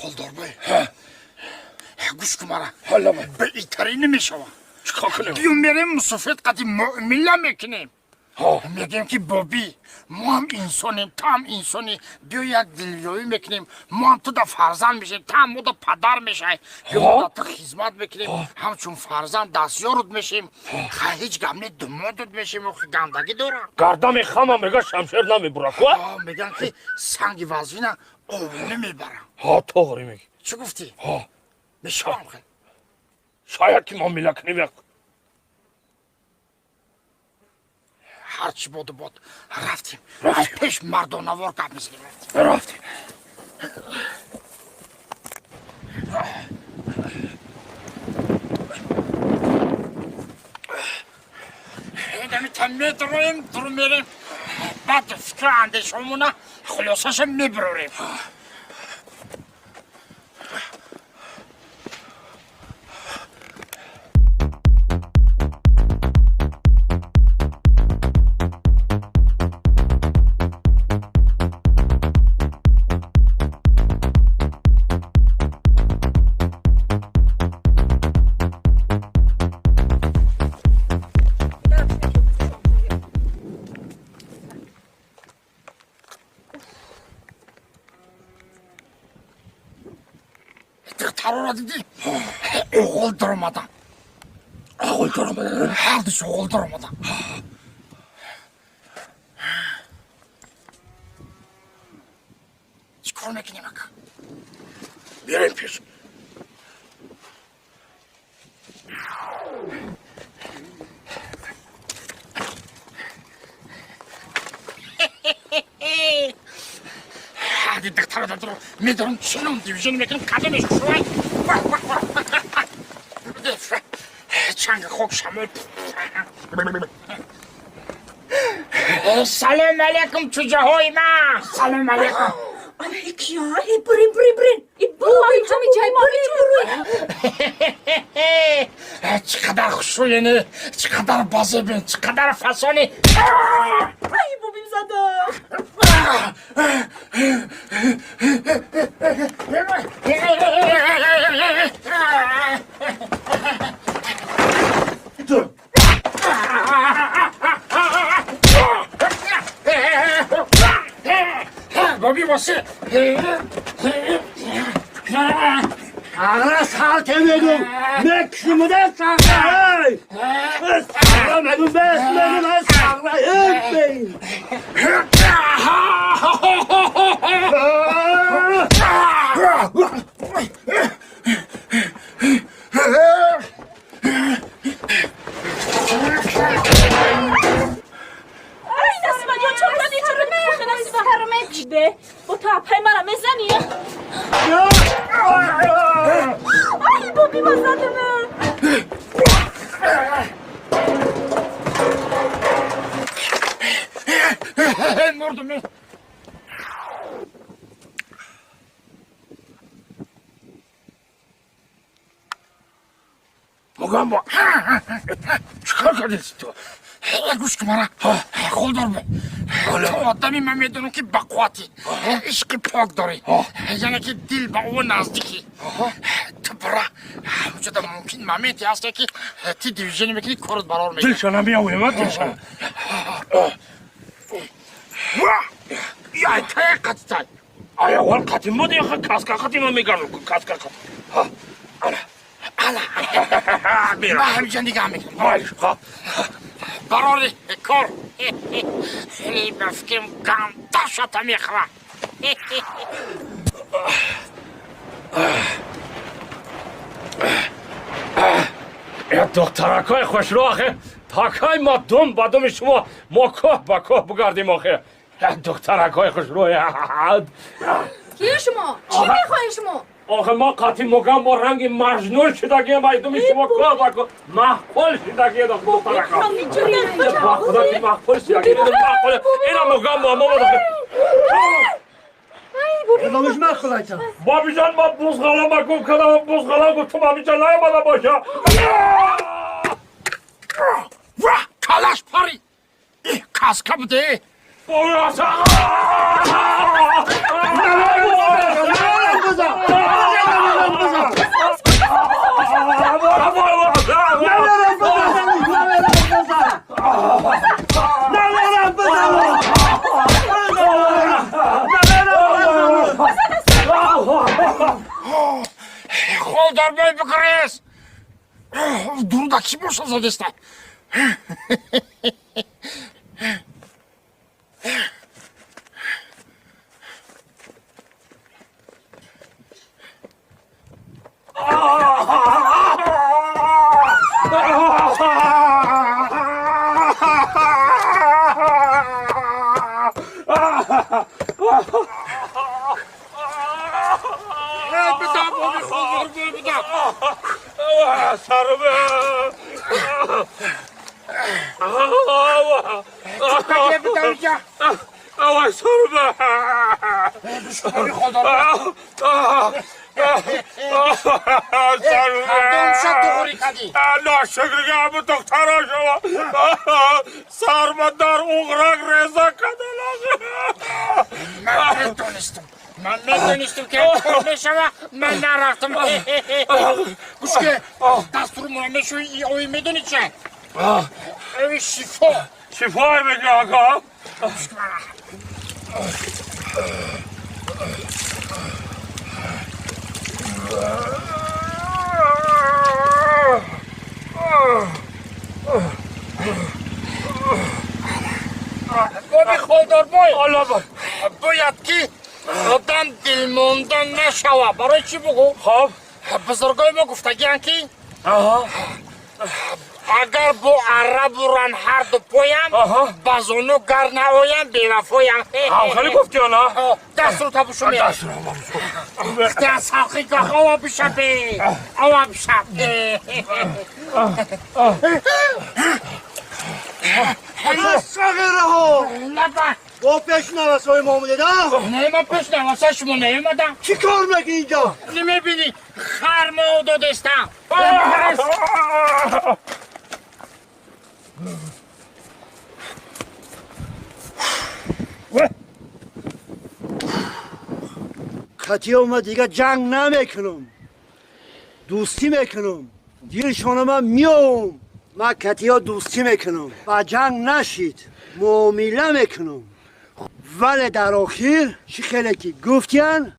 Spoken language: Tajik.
Холдорбай, гӯш кун мара. Ҳаллама. Ба итарӣ намешава. Чикор кунем? Биё мерем, мусофир қади муомила мекунем. Мегӯем, ки бобӣ, мо ҳам инсонем, ту ҳам инсонӣ, биё як дилёӣ мекунем, мо ҳам ту да фарзанд мешавем, ту ҳам мо да падар мешавӣ, биё мо да ту хизмат мекунем, ҳамчун фарзанд дастёрут мешем. Хай, ҳеҷ гап не, думодут мешем, охи гандагӣ дорам. Гардами хама мега, шамшер намебура ку. Мегӯянд, ки санги вазвина овона мебарам. Ҳа, тоғри меги. Чӣ гуфтӣ? Ҳа. Мешавам хел? Шояд ки муомила кунем як. Ҳарчи боду бод, рафтем. Рафтем. Аз пеш мардонавор гап мезанем, рафтем. Рафтем. Инамита медроем, дуру мерем, баъд фикру андешаомона хулосаша мебирорем. Духтароро дидӣ? Оғол даромадан. Оғол даромадан. Ҳардуш оғол даромадан. Чӣ кор мекунем, ака? Мерем пеш. Ҳарди духтаро дадро медорам, чином дивизиони мекунам, кадомеш шувай. Чанги хок, шамол. Салом алейкум, чӯҷаҳои ман, салом алейкум. Ана кия? Э, бурин, бурин, бурин. И бурин, ҳамин ҷай бурин, бурин. Чӣ қадар хушрӯяне, чӣ қадар базебин, чӣ қадар фасони. Ай, бобим зада. Боби, боси. Ағра сал темегум. Мекшумуда сағра. Сағра мегум, бес мегум, сағра. Öpmeyin. Ай, Насиба ҷон, чо кардӣ? Чаро мехӯрӣ, Насиба? Бе, бо ту апай мара мезанӣ? Ай, боби ма задама. Мурдум. Мугамбо, чикор кардиси ту? Гӯш кун мара, холдорбо, ту одами ман медонам, ки бақувватӣ, ишқи пок дорӣ, яъне ки дил ба ӯ наздикӣ. Ту бира, ҳамҷода мумкин моменте ҳасте, ки ти движение мекунӣ, корот барор мекунӣ. Дилша намеовема, дилша. Яй, тая қатитай. Ай, аввал қатим буд, яха каска қатима мегардам, каска қат. Ана. Ала. Мера. Ман ҳамиҷа нигаҳ мекунам. Майли, ҳа. Барори кор. Хеле ба фикрам, ганда шата мехӯрам. Э, духтаракҳои хушрӯ, охе та кай мо дум ба думи шумо, мо кӯҳ ба кӯҳ бигардем, охе? Э, духтаракҳои хушрӯ. Киё шумо? Чӣ мехоҳед шумо? Охе, мо қати мугам, мо ранги маҷнун шудагием, ба думи шумо кӯҳ ба кӯҳ маҳқул шудагием, духтарака. Ба худо ки маҳқул шудагием, маҳқул. Ина мугам мо мо. Кадомиш махқулайта? Бобиҷон, ма бузғалама гум кардам, бузғалам гуфтум, ҳаминҷа наомада боша. Ва, калаш пари. Э, каска буде. Ой, аса. Буза! Холдорбой, бигрез! Дурда ки боша задеста? Буда, боби холдорбой, буда. Сарма. Буда инҷа. Авай, сарма. Боби холдорбой. Сарма. Ша туғри кардӣ? Ношукрига ҳаму духтара шумо сарма дар уғрак реза кадалаш. Ман медонистам. Ман медонистам, ки кор мешава, ман нарафтам. Гӯш ке, дастуру мона мешавӣ, ои медони чи? Ои шифо. Шифой меги, ака. Гӯш ки мана. Боби холдорбой, бояд ки одам дилмонда нашава. Барои чӣ бугӯ? Хоб. Бузургои мо гуфтагиянд, ки агар бо арра буран ҳарду поям, ба зону гар наоям, бевафоям. Хеле гуфти ё на? Дастро табушу салқи ава бишабе, ава бишаб. Сағираҳо! Лаба. Бо пеш навасои мо омадеда? Не, ма пеш наваса шумо наомадам. Чӣ кор мекунӣ инҷо? Намебинӣ, хар мо додестам. Қатиё ма дига ҷанг намекунам, дӯстӣ мекунам, дилшонама меом. Ма катиё дӯстӣ мекунам, ба ҷанг нашид, муомила мекунам, вале дар охир чӣ хеле ки гуфтиян.